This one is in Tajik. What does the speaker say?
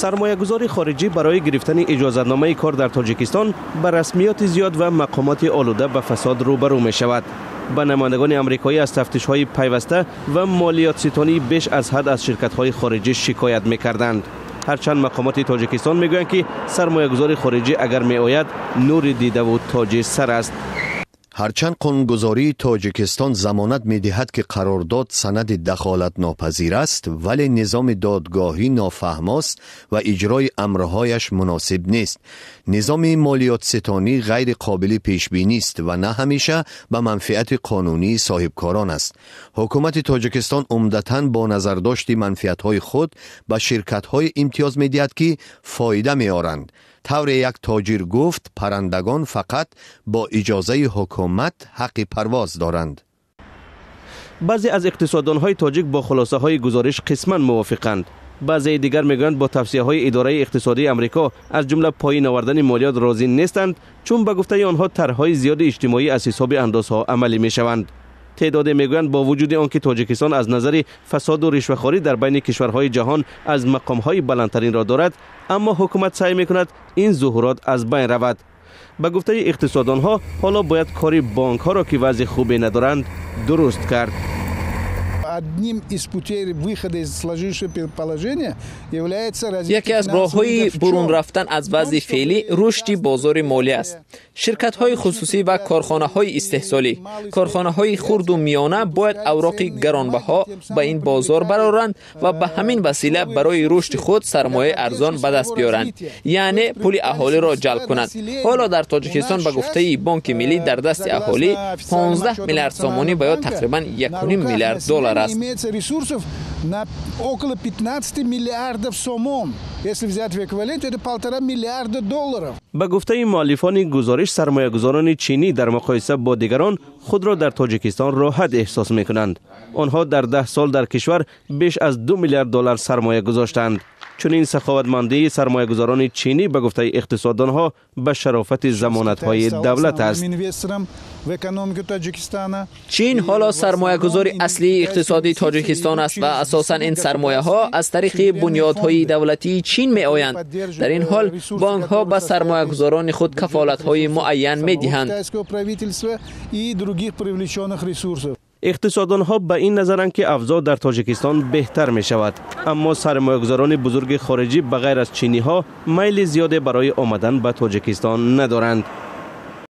Сармоягузори хориҷӣ барои гирифтани иҷозатномаи кор дар Тоҷикистон ба расмиёти зиёд ва мақомоти олуда ба фасод рӯбарӯ мешавад. Ба намояндагони амрикоӣ аз тафтишҳои пайваста ва молиётситонии беш аз ҳад аз ширкатҳои хориҷӣ шикоят мекарданд. Ҳарчанд мақомоти Тоҷикистон мегӯянд, ки сармоягузори хориҷӣ агар меояд, нури дидаву тоҷи сар аст. Ҳарчанд қонунгузории Тоҷикистон замонат медиҳад, ки қарордод санади дахолатнопазир аст, вале низоми додгоҳӣ нофаҳмост ва иҷрои амрҳояш муносиб нест. Низоми молиётситонӣ ғайри қобили пешбинист ва на ҳамеша ба манфиати қонунии соҳибкорон аст. Ҳукумати Тоҷикистон умдатан бо назардошти манфиатҳои худ ба ширкатҳое имтиёз медиҳад, ки фоида меоранд. Тавре як тоҷир гуфт, паррандагон фақат бо иҷозаи ҳукумат ҳаққи парвоз доранд. Баъзе аз иқтисоддонҳои тоҷик бо хулосаҳои гузориш қисман мувофиқанд. Баъзеи дигар мегӯянд, бо тавсияҳои Идораи иқтисодии Амрико, аз ҷумла поин овардани молиёт, розӣ нестанд, чун ба гуфтаи онҳо тарҳҳои зиёди иҷтимоӣ аз ҳисоби андозҳо амалӣ мешаванд. Теъдоде мегӯянд, бо вуҷуди он ки Тоҷикистон аз назари фасоду ришвахорӣ дар байни кишварҳои ҷаҳон аз мақомҳои баландтаринро дорад, аммо ҳукумат саъй мекунад, ин зуҳурот аз байн равад. Ба гуфтаи иқтисоддонҳо, ҳоло бояд кори бонкҳоро, ки вазъи хубе надоранд, дуруст кард. Одним из путей выхода из сложившегося положения является развитие. Яке аз роҳҳои бурун рафтан аз вазъи феълӣ рушди бозори молӣ аст. Ширкатҳои хусусӣ ва корхонаҳои истеҳсолӣ, корхонаҳои хурду миёна бояд авроқи гаронбаҳо ба ин бозор бароранд ва ба ҳамин васила барои рушди худ сармояи арзон ба даст биёранд, яъне пули аҳолиро ҷалб кунанд. Ҳоло дар Тоҷикистон, ба гуфтаи Бонки Миллӣ, дар дасти аҳолӣ 15 миллиард сомонӣ ва ё тақрибан 1,5 миллиард доллар аст. Имеется ресурсов на около 15 миллиардов сомон. Если взять в эквиваленте, это 1,5 миллиарда долларов. Ба гуфтаи муаллифони гузориш, сармоягузорони чинӣ дар муқоиса бо дигарон худро дар Тоҷикистон роҳат эҳсос мекунанд. Онҳо дар 10 сол дар кишвар беш аз 2 миллиард доллар сармоя гузоштанд. Чунин саховатмандии сармоягузорони чинӣ, ба гуфтаи иқтисоддонҳо, ба шарофати замонатҳои давлат аст. Чин ҳоло сармоягузори аслии иқтисодии Тоҷикистон аст ва асосан ин сармояҳо аз тариқи бунёдҳои давлатии Чин меоянд. Дар ин ҳол бонкҳо ба сармоягузорони худ кафолатҳои муайян медиҳанд. Иқтисоддонҳо ба ин назаранд, ки авзоъ дар Тоҷикистон беҳтар мешавад, аммо сармоягузорони бузурги хориҷӣ, ба ғайр аз чиниҳо, майли зиёде барои омадан ба Тоҷикистон надоранд.